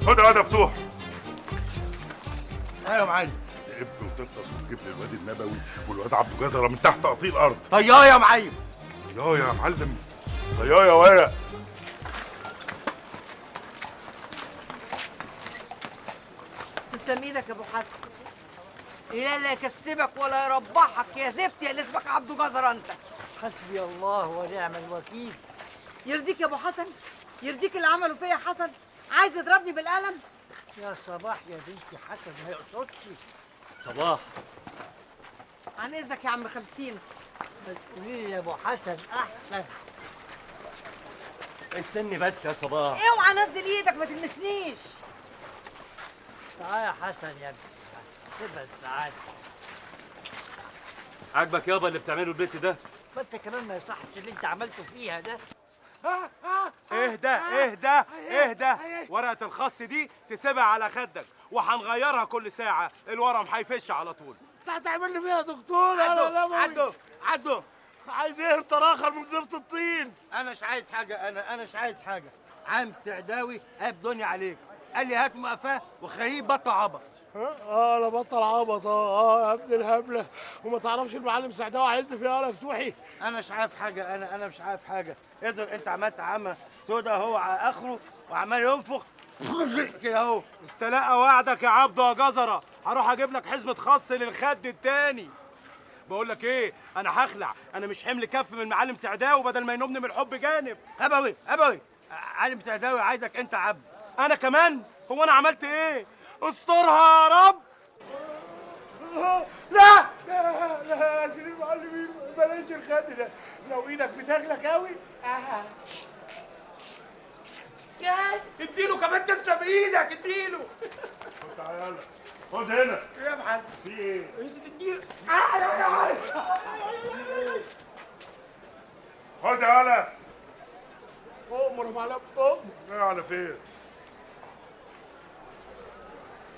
خد يا فتوح. ايوه يا معلم. تقب وتغطس وتجيب لي الواد النبوي والواد عبده جزرة من تحت قطيع الارض. طيارة يا معلم. يا معلم، طيارة يا ورق. تسلم ايدك يا ابو حسن. لا لا يكسبك ولا يربحك يا زفت يا اللي اسمك عبده جزرة انت. حسبي الله ونعم الوكيل. يرضيك يا ابو حسن؟ يرضيك اللي عمله فيا حسن؟ عايز يضربني بالقلم؟ يا صباح يا بنتي، حسن ما يقصدش. صباح. عن اذنك يا عم 50. ما تقولي لي يا ابو حسن احسن. استني بس يا صباح. اوعى نزل ايدك، ما تلمسنيش. تعال يا حسن يا ابني، سيبها السعادة. عاجبك يابا اللي بتعمله البيت ده؟ ما انت كمان ما يصحش اللي انت عملته فيها ده. اهدى اهدى اهدى، ورقة الخص دي تسيبها على خدك وهنغيرها كل ساعة، الورم هيفش على طول. انت هتعمل لي فيها دكتور؟ عدو عدو عدو. عايز ايه انت راخر من زفت الطين؟ انا مش عايز حاجة، انا مش عايز حاجة. عم سعداوي قاب دنيا عليك، قال لي هات مقفاه وخليه بطل عبط. انا بطل عبط؟ يا ابن الهبلة، وما تعرفش المعلم سعداوي عايزني فيها انا فتوحي؟ انا مش عارف حاجة، انا مش عارف حاجة. قدر انت عملت عمى سودا هو على اخره وعمال ينفخ كده اهو. استلقى وعدك يا عبده يا جزرة، هروح اجيب لك حزمه خص للخد التاني. بقول لك ايه، انا هخلع، انا مش حمل كف من المعلم سعداوي بدل ما ينومني من الحب جانب. ابوي ابوي، عالم سعداوي عايزك انت عبد. انا كمان؟ هو انا عملت ايه؟ استرها يا رب. لا لا لا يا سيدي المعلمين، بلاش الخد ده، لو ايدك بتاكلك قوي. اديله كمان، تسلم ايدك، اديله. تعالى خد هنا. ايه يا معلم؟ في ايه؟ يا سيدي اديله. خد يالا. اؤمر يا معلم، اؤمر. جاي على فين؟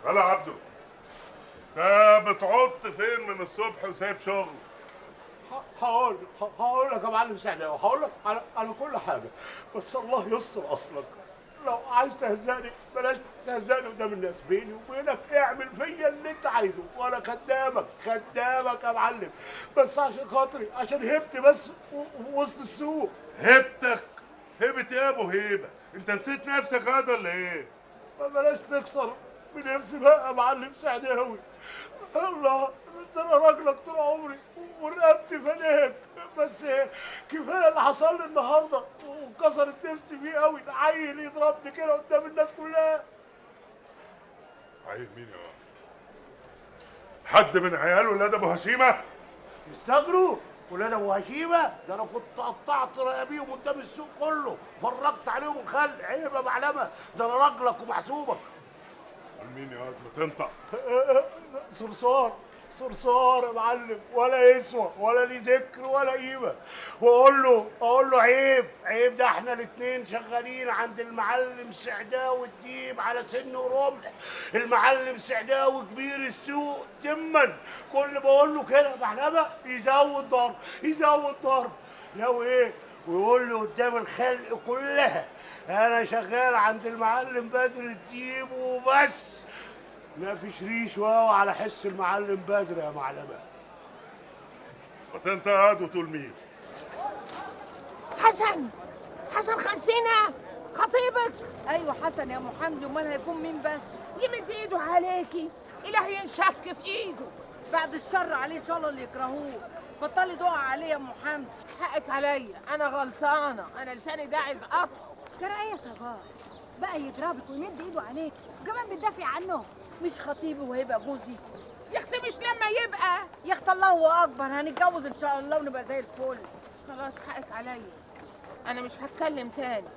هلا عبده، انت بتعط فين من الصبح وسايب شغل؟ هقول لك يا معلم سعداوي، هقول لك على كل حاجة، بس الله يستر اصلك. لو عايز تهزقني بلاش تهزقني قدام الناس، بيني وبينك اعمل فيا اللي انت عايزه، وانا خدامك خدامك يا معلم، بس عشان خاطري، عشان هبتي بس وسط السوق. هبتك؟ هبت ايه يا ابو هيبة؟ انت نسيت نفسك هذا ولا ايه؟ ما بلاش تكسر من نفسي بقى يا معلم سعداوي. الله، ده انا راجلك طول عمري ورقبتي فناك، بس كفاية اللي حصل لي النهارده وكسرت نفسي فيه قوي. عيل يضربني كده قدام الناس كلها. عيل مين يا ولد؟ حد من عيال ولاد ابو هشيمه؟ يستغروا ولاد ابو هشيمه؟ ده انا كنت قطعت رقابيهم قدام السوق كله، فرجت عليهم الخلق. عيب يا معلمه، ده انا راجلك ومحسوبك. مين يا واد؟ ما تنطق. صرصار صرصار يا معلم، ولا يسوى ولا ليه ذكر ولا قيمة. واقول له، اقول له عيب عيب، ده احنا الاثنين شغالين عند المعلم سعداوي الديب على سن ورمح. المعلم سعداوي كبير السوق تما، كل ما اقول له كده معلمه يزود ضرب يزود ضرب. لو ايه، ويقول له قدام الخلق كلها انا شغال عند المعلم بدر الديب وبس. ما فيش ريش واو على حس المعلم بدر يا معلمه. ما تنطق قاعد وتقول مين؟ حسن، حسن 50 خطيبك؟ ايوه حسن يا ام حمدي، امال هيكون مين بس؟ يمد ايده عليكي، اله ينشك في ايده. بعد الشر عليه ان شاء الله اللي يكرهوه. بطلي دعاء عليه يا ام حمدي. حقك عليا، انا غلطانة، انا لساني ده عايز قطعه. ترى ايه يا صباح؟ بقى يضربك ويمد ايده عليك وكمان بتدافع عنه. مش خطيبي وهيبقى جوزي يا اختي؟ مش لما يبقى يا اختي الله اكبر، هنتجوز ان شاء الله ونبقى زي الفل. خلاص حقك عليا، انا مش هتكلم تاني،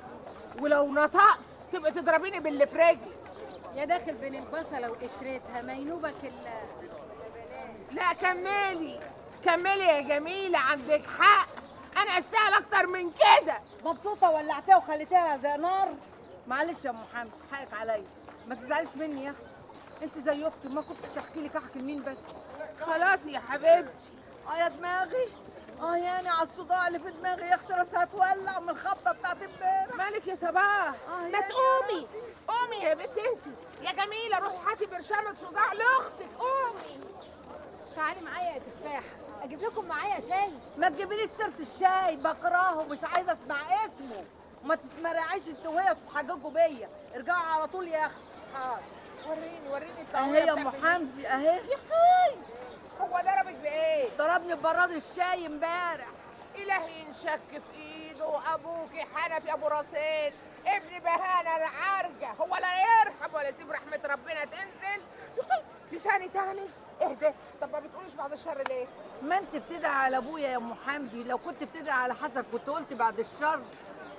ولو نطقت تبقى تضربيني باللي في رجلي. يا داخل بين البصله وقشرتها مينوبك ال. لا كملي كملي يا جميلة، عندك حق، انا استاهل اكتر من كده. مبسوطة ولعتها وخليتها زي نار. معلش يا ام حمدي، حقك عليا، ما تزعليش مني يا اختي، انت زي اختي، ما كنتش احكي لك احكي لمين بس؟ خلاص يا حبيبتي. يا دماغي. اه يعني على الصداع اللي في دماغي يا اختي، راسها هتولع من الخبطه بتاعت امبارح. مالك يا صباح؟ ما تقومي، قومي يا بنت انت يا جميلة، روحي هاتي برشامه صداع لاختك، قومي. تعالي معايا يا تفاحة، اجيب لكم معايا شاي. ما تجيبيليش سيره الشاي، بكرهه مش عايزه اسمع اسمه. وما تتمرعيش انت وهي وتتحججوا بيا، ارجعوا على طول يا اختي. حاضر. وريني وريني الطاولة. اهي يا ام حمدي اهي. يا اخي هو ضربك بايه؟ ضربني ببراد الشاي امبارح. الهي ينشك في ايده، وابوكي حنفي ابو راسين ابن بهانه العرجه، هو لا يرحم ولا يسيب رحمه ربنا تنزل. لساني تاني اهدى. طب ما بتقوليش بعد الشر ليه؟ ما انت بتدعي على ابويا يا ام حمدي، لو كنت بتدعي على حسن كنت قلت بعد الشر.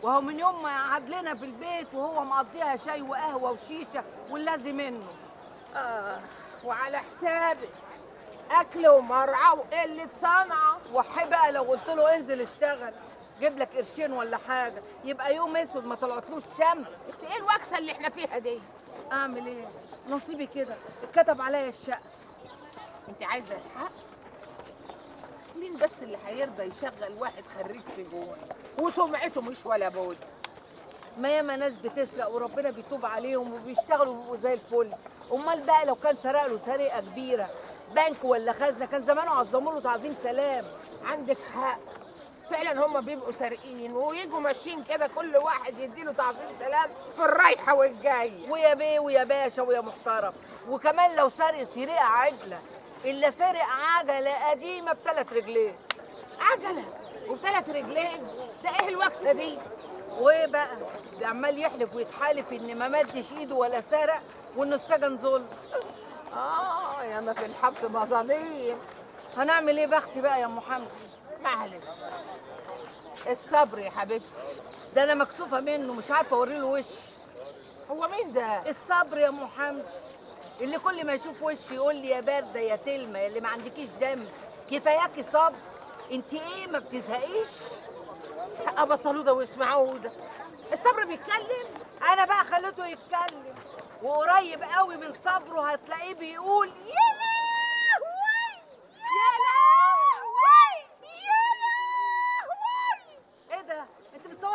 وهو من يوم ما قعد لنا في البيت وهو مقضيها شاي وقهوة وشيشه واللازم منه. وعلى حسابك اكل ومرعى وقلة صنعه. وحي بقى لو قلت له انزل اشتغل جيب لك قرشين ولا حاجة يبقى يوم اسود ما طلعتلوش شمس. ايه الوكسه اللي احنا فيها دي؟ اعمل ايه؟ نصيبي كده، اتكتب عليا الشقة. انت عايزه الحق؟ مين بس اللي هيرضى يشغل واحد خريج سجون وسمعته مش ولا بد؟ ما ياما ناس بتسرق وربنا بيتوب عليهم وبيشتغلوا وبيبقوا زي الفل. امال بقى لو كان سرق له سرقه كبيرة بنك ولا خزنه كان زمانه عظموا له تعظيم سلام. عندك حق فعلا، هم بيبقوا سارقين ويجوا ماشيين كده كل واحد يديله تعظيم سلام في الرايحه والجايه. ويا بيه ويا باشا ويا محترم. وكمان لو سارق سرقه عدله، الا سارق عجله قديمة بثلاث رجلين. عجله وبثلاث رجلين؟ ده ايه الوكسه دي؟ وايه بقى؟ ده عمال يحلف ويتحالف ان ما مدش ايده ولا سرق وانه السجن ظلم. يا ما في الحبس مظاليم. هنعمل ايه بختي بقى يا ام حمدي؟ معلش الصبر يا حبيبتي. ده انا مكسوفه منه مش عارفه اوري له وشي. هو مين ده؟ الصبر يا ام حمدي، اللي كل ما يشوف وشي يقول لي يا باردة يا تلمه يا اللي ما عندكيش دم، كفاياكي صبر. انت ايه ما بتزهقيش؟ حق بطلوه ده واسمعوه ده. الصبر بيتكلم؟ انا بقى خليته يتكلم، وقريب قوي من صبره هتلاقيه بيقول